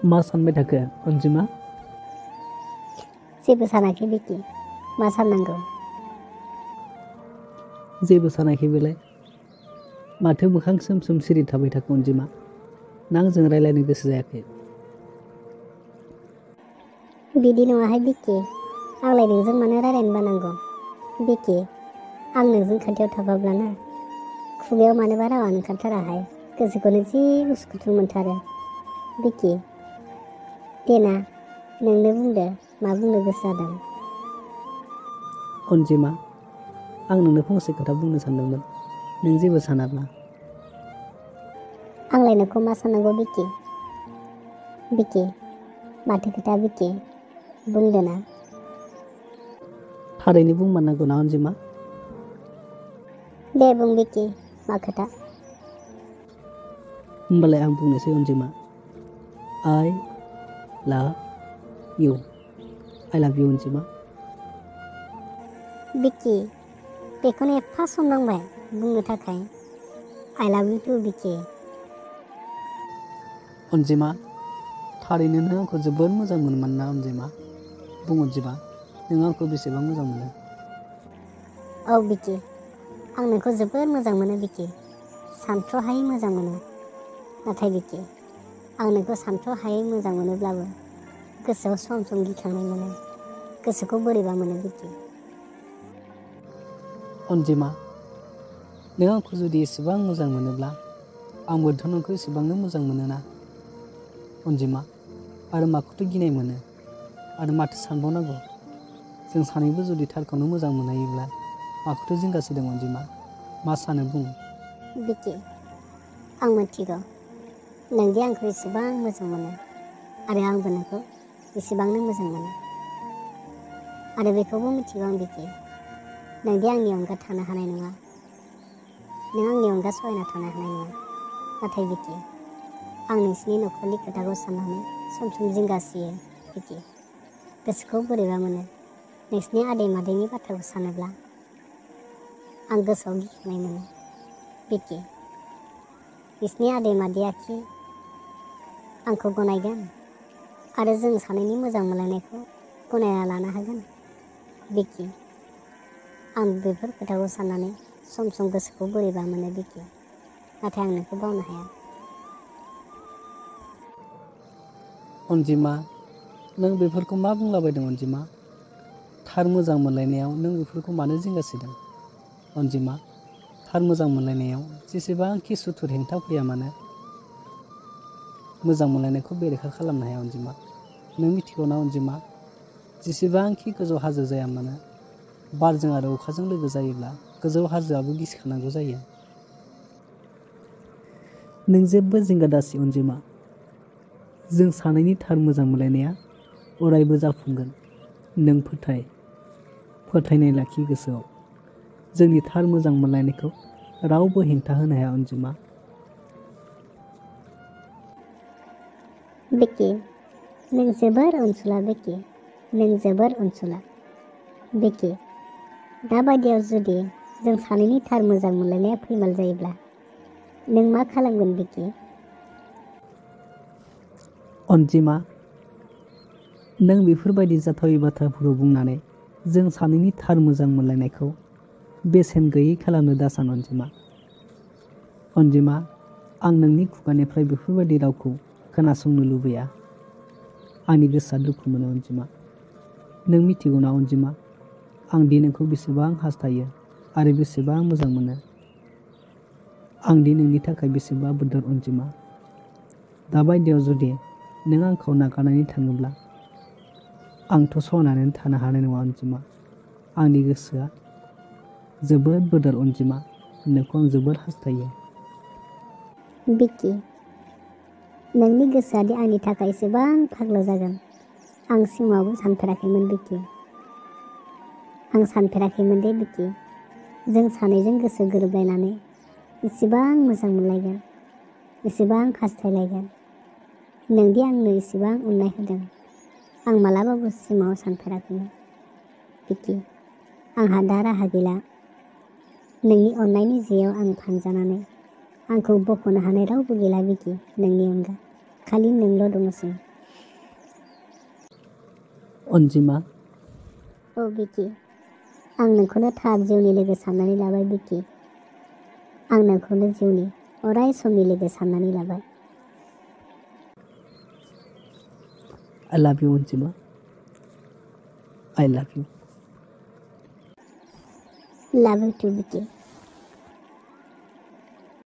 मा सानबाय थाखो अनजिमा? जेबो सानाखै बिकि, मा साननांगौ? जेबो सानाखै बेलाय माथो मोखां सोम सोम सिरि थाबाय थाखो अनजिमा? ना आंजों रायलायनो गोसो जायाखै? बिदि नङाहाय बिकि, आंलाय नोंजों मानो रायलायनो बानांगौ? बिकि, आं नोंजों खाथियाव थाफाब्लाना खुगायाव मानोबा रावानो ओंखारथाराहाय, गोसोखौनो जि उसुखुथु मोनथारो। बिकि, देना नोंनो बुंदो मा बुंनो गोसो जादों। अनजिमा, आं नोंनो फंसे खोथा बुंनो सानदोंमोन, नों जेबो सानाब्ला। आंलाय नोंखौ मा साननांगौ बिकि? बिकि, माथो खोथा बिकि, बुंदो ना। थारैनो बुंमारनांगौ ना अनजिमा? दे बुं बिकि, मा खोथा? होमबालाय आं बुंनोसै अनजिमा। I love you अनजिमा। बिकि, बेखौनो एफा सम नांबाय बुंनो थाखाय। I love you too बिकि। अनजिमा, थारैनो नों आंखौ जोबोद मोजां मोनोमोन ना अनजिमा? बुं अनजिमा, नों आंखौ बेसेबां मोजां मोनो? औ बिकि, आं नोंखौ जोबोद मोजां मोनो बिकि, सानथ्र'हायै मोजां मोनो। नाथाय बिकि, आं नोंखौ सानथ्र'हायै मोजां मोनोब्लाबो गोसोआव सम सम गिखांनाय मोनो, गोसोखौ बोरैबा मोनो बिकि। अनजिमा, नों आंखौ जुदि एसेबां मोजां मोनोब्ला आंबोथ' नोंखौ एसेबांनो मोजां मोनोना अनजिमा। आरो माखौथो गिनाय मोनो, आरो माथो सानबावनांगौ? जों सानैबो जुदि थारखौनो मोजां मोनलायोब्ला माखौथो जिंगासिदों अनजिमा? मा सानो बुं? बिकि, आं मिथिगौ नोंदि आंखौ एसेबां मोजां मोनो, आरो आंबो नोंखौ एसेबांनो मोजां मोनो। आरो बेखौबो मिथिगौ आं बिकि, नोंदि आंनि अनगा थानो हानाय नङा, नों आंनि अनगा सहायना थानो हानाय नङा। नाथाय बिकि, आं नोंसिनि नखरनि खोथाखौ साननानै सम सम जिंगासियो बिकि, गोसोखौ बोरैबा मोनो नोंसिनि आदै मादैनि बाथ्राखौ सानोब्ला। आं गोसोआव गिखांनाय मोनो बिकि, बिसिनि आदै मादैयाखि आंखौ गनायगोन आरो जों सानैनि मोजां मोनलायनायखौ गनायना लानो हागोन? बिकि, आं बेफोर खोथाखौ साननानै सम सम गोसोखौ बोरैबा मोनो बिकि, नाथाय आं नोंखौ बावनो हाया। अनजिमा, नों बेफोरखौ मा बुंलाबायदों अनजिमा? थार मोजां मोनलायनायाव नों बेफोरखौ मानो जिंगासिदों? अनजिमा, थार मोजां मोनलायनायाव जेसेबांखि सुथुर हेंथा फैया मानो मोजां मोनलायनायखौ बेरेखा खालामनो हाया अनजिमा। नों मिथिगौना अनजिमा, जेसेबांखि गोजौ हाजो जाया मानो बारजों आरो अखाजों लोगो जायोब्ला गोजौ हाजोआबो गिसिखानांगौ जायो। नों जेबो जिंगा दासि अनजिमा, जों सानैनि थार मोजां मोनलायनाया अरायबो जाफुंगोन। नों फोथायनाय लाखि गोसोआव। जोंनि थार मोजां मोनलायनायखौ रावबो हेंथा होनो हाया अनजिमा। बिकि, नों जोबोर अनसुला बिकि, नों जोबोर अनसुला। बिकि, दाबायदियाव जुदि जों सानैनि थार मोजां मोनलायनाया फैमाल जायोब्ला नों मा खालामगोन बिकि? अनजिमा, नों बेफोरबायदि जाथावै बाथ्राफोरखौ बुंनानै जों सानैनि थार मोजां मोनलायनायखौ बेसेन गैयै खालामनो दासान अनजिमा। अनजिमा, आं नोंनि खुगानिफ्राय बेफोरबायदि रावखौ खोनासंनो लुबैया। आंनि गोसोआ दुखु मोनो अनजिमा। नों मिथिगौना अनजिमा, आं दि नोंखौ बेसेबां हास्थायो आरो बेसेबां मोजां मोनो। आं दि नोंनि थाखाय बेसेबा बोदोर अनजिमा। दाबायदियाव जुदि नों आंखौ नागारनानै थाङोब्ला आंथ' सहायनानै थानो हानाय नङा अनजिमा। आंनि गोसोआ जोबोद बोदोर अनजिमा, नोंखौ आं जोबोद हास्थायो। बिकि, नोंनि गोसोआदि आंनि थाखाय एसेबां फाग्ला जागोन आं सिमाङावबो सानफेराखैमोन बिकि। आं सानफेराखैमोन दे बिकि, जों सानैजों गोसो गोरोबलायनानै एसेबां मोजां मोनलायगोन, एसेबां हास्थायलायगोन। नोंदि आंनो एसेबां अननाय होदों आं मालाबाबो सिमाङाव सानफेराखैमोन बिकि। आंहा दा राहा गैला, नोंनि अननायनि जेयाव आं फानजानानै आंखौ बख'नो हानाय रावबो गैला बिकि नोंनि अनगा, खालि नोंल' दङसै। अनजिमा औ बिकि आं नोंखौनो थार जिउनि लोगो साननानै लाबाय बिकि आं नोंखौनो जिउनि अराय समनि लोगो साननानै लाबाय I love you अनजिमा I love you लाभ इउ टु बिकि